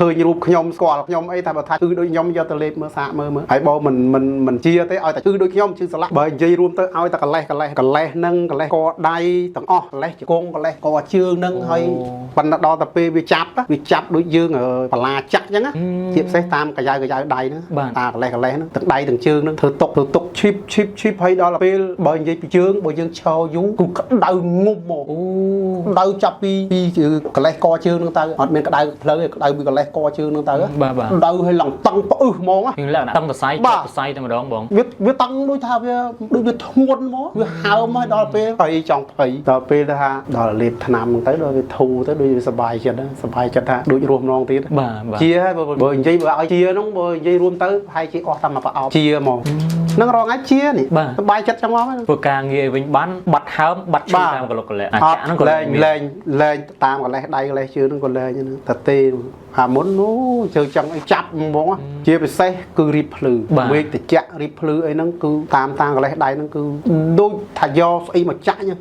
ឃើញរូបខ្ញុំស្គាល់ខ្ញុំអីថាបើថាឈឺដូចខ្ញុំយកទៅលេបមើលសាកមើលមើលហើយបើមិនមិនមិនជាទេឲ្យតែឈឺដូចខ្ញុំឈឺស្លាក់បើនិយាយរួមទៅឲ្យតែកលេសកលេសកលេសនឹងកលេសកដៃទាំងអស់កលេសជង្គង់កលេសកជើងនឹងហើយប៉ុន្តែដល់ទៅពេលវាចាប់វាចាប់ដូចយើងបលាចាក់អញ្ចឹងណាជាពិសេសតាមកយ៉ាវកយ៉ាវដៃហ្នឹងតាកលេសកលេសហ្នឹងទាំងដៃទាំងជើងហ្នឹងធ្វើតុកធ្វើតុកឈីបឈីបឈីបហើយដល់ពេលបើនិយាយពីជើងបើយើងឈរយូរគឺក្តៅងុំមក អូ ក្តៅចាប់ពីពីកលេសកជើងហ្នឹងទៅអត់មានក្តៅផ្លូវទេក្តៅពីកលេសកជើងហ្នឹងទៅ បាទបាទ ក្តៅឲ្យឡើងតឹងផ្អឹសហ្មងណា មានលក្ខណៈតឹងសរសៃ បាទ ជាប់សរសៃតែម្ដងបង វាវាតឹងដូចថាវាដូចវាធ្ងន់ហ្មងវាហើមហើយដល់ពេលភ័យចង់ភ័យដល់ពេលថាដល់លេបថ្នាំហ្នឹងទៅដល់វាធូរទៅដូចវាសប្បាយចិត្តហ្នឹងសប្បាយចិត្តថាដូចរស់ម្ដងទៀត បាទបាទ ជាហើយបើបើនិយាយបើឲ្យជាហ្នឹងបើនិយាយរួមទៅប្រហែលជាអស់តែមួយប្រអប់ជាហ្មងហ្នឹងរងថ្ងៃជានេះសប្បាយចិត្តចឹងហ្មង ធ្វើការងារវិញបានបាត់ហើមបាត់ឈឺ បាទ តាមកលុកកលៈអា អត់ ចាក់ហ្នឹងក៏ លែង មាន លែងលែងតាមកលេះដៃកលេះជើងហ្នឹងក៏លែងហ្នឹងតែទេអាមុននោះជើងចង់ឲ្យចាប់ហ្មងជាពិសេសគឺរីបភ្លឺវេកតិចរីបភ្លឺអីហ្នឹងគឺតាមតាមកលេះដៃហ្នឹងគឺដូចថាយកស្អីមកចាក់ហ្នឹង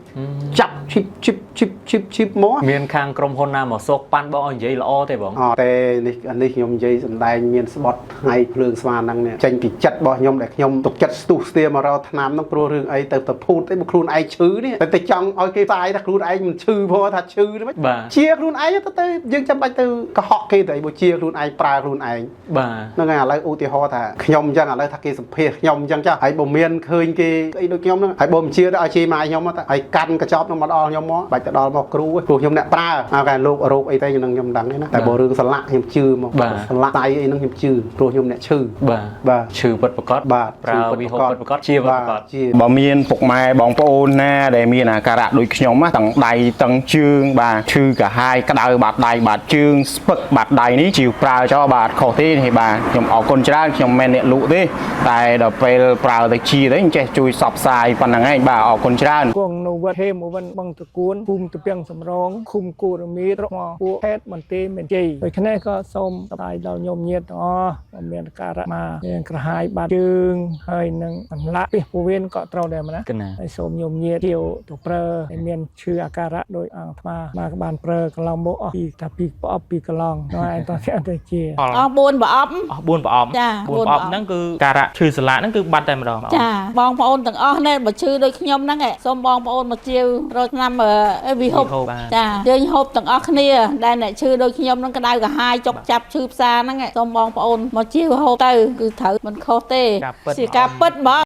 ចាប់ឈីបឈីបឈីបឈីបឈីបមក មានខាងក្រុមហ៊ុនណាមកសោកប៉ាន់បងឲ្យនិយាយល្អទេបង អត់ទេនេះអានេះខ្ញុំនិយាយសំដែងមានស្បត់ថ្ងៃភ្លើងស្មានហ្នឹងនេះចេញពីចិត្តរបស់ខ្ញុំដែលខ្ញុំទុកចិត្តស្ទុះស្ទាមករកថ្នាំហ្នឹងព្រោះរឿងអីទៅទៅភូតអីបើខ្លួនឯងឈឺនេះតែទៅចង់ឲ្យគេផ្សាយថាខ្លួនឯងមិនឈឺព្រោះថាឈឺហ្នឹងមិន បាទ ជាខ្លួនឯងទៅទៅយើងចាំបាច់ទៅកុហកគេទៅអីបើជាខ្លួនឯងប្រើខ្លួនឯង បាទ ហ្នឹងហើយឥឡូវឧទាហរណ៍ថាខ្ញុំអញ្ចឹងឥឡូវថាគេសម្ភាសខ្ញុំអញ្ចឹងចាស់ហើយបើមានឃើញគេអីដូចខ្ញុំហ្នឹងហើយបើមិនជាទៅឲ្យជេរម៉ែខ្ញុំទៅហើយកាន់កញ្ចប់ហ្នឹងមកដល់ខ្ញុំមកបាច់ទៅដល់មកគ្រូឯងព្រោះខ្ញុំអ្នកប្រើអើគេលោករោគអីទៅខ្ញុំនឹងខ្ញុំដឹងទេណាតែបើរឿងស្លាក់ខ្ញុំជឿមកស្លាក់ដៃអីហ្នឹងខ្ញុំជឿព្រោះខ្ញុំអ្នកឈឺ បាទ បាទ ឈឺពិតប្រកប បាទ ប្រើវិហោពិតប្រកបជាពិតប្រកប ជា បើមានពុកម៉ែបងប្អូនណាដែលមានអាការៈដូចខ្ញុំណាទាំងដៃទាំងជើងបាទឈឺកាហាយក្តៅបាតដៃបាតជើងស្ពឹកបាតដៃនេះជាវប្រើចោលបាទអត់ខុសទេនេះបាទខ្ញុំអរគុណច្រើនខ្ញុំមិនមែនអ្នកលក់ទេតែដល់ពេលប្រើទៅជាទៅចេះជួយសបផ្សាយប៉ុណ្្នឹងឯងបាទអរគុណច្រើន គង់នៅវត្តហេមវិនបឹងតកួនភូមិតពាំងសំរងឃុំគូរមីត្រមកពួកខេត្តបន្ទាយមានជ័យដូច្នេះក៏សូមស្ដាយដល់ញោមញាតិទាំងអស់ដែលមានការៈមកមានក្រហាយបាត់ជើងហើយនឹងអន្លាក់ពីពោះវៀនក៏ត្រូវដែរម្ណា កណា ហើយសូមញោមញាតិជាវទៅប្រើឲ្យមានឈឺអាការៈដោយអង្គអាត្មាមកក៏បានប្រើកន្លងមកអស់ពីថាពីប្រអប់ពីកន្លងដល់ឯងតោះទៅជា អស់ អស់4ប្រអប់ អស់4ប្រអប់ ចា 4ប្រអប់ហ្នឹងគឺការៈឈឺសន្លាក់ហ្នឹងគឺបាត់តែម្ដង ចាបងប្អូនទាំងអស់នេះបើឈឺដូចខ្ញុំហ្នឹងឯងសូមបងប្អូនមកជាវរកឆ្នាំអីវិហូប វិហូបបាទ ចាយើងហូបទាំងអស់គ្នាដែលអ្នកឈឺដូចខ្ញុំហ្នឹងក្តៅក្រហាយចុកចាប់ឈឺផ្សារហ្នឹងឯងសូមបងប្អូនមកជាវហូបទៅគឺត្រូវមិនខុសទេ ការពិត ជាការពិតហ្មង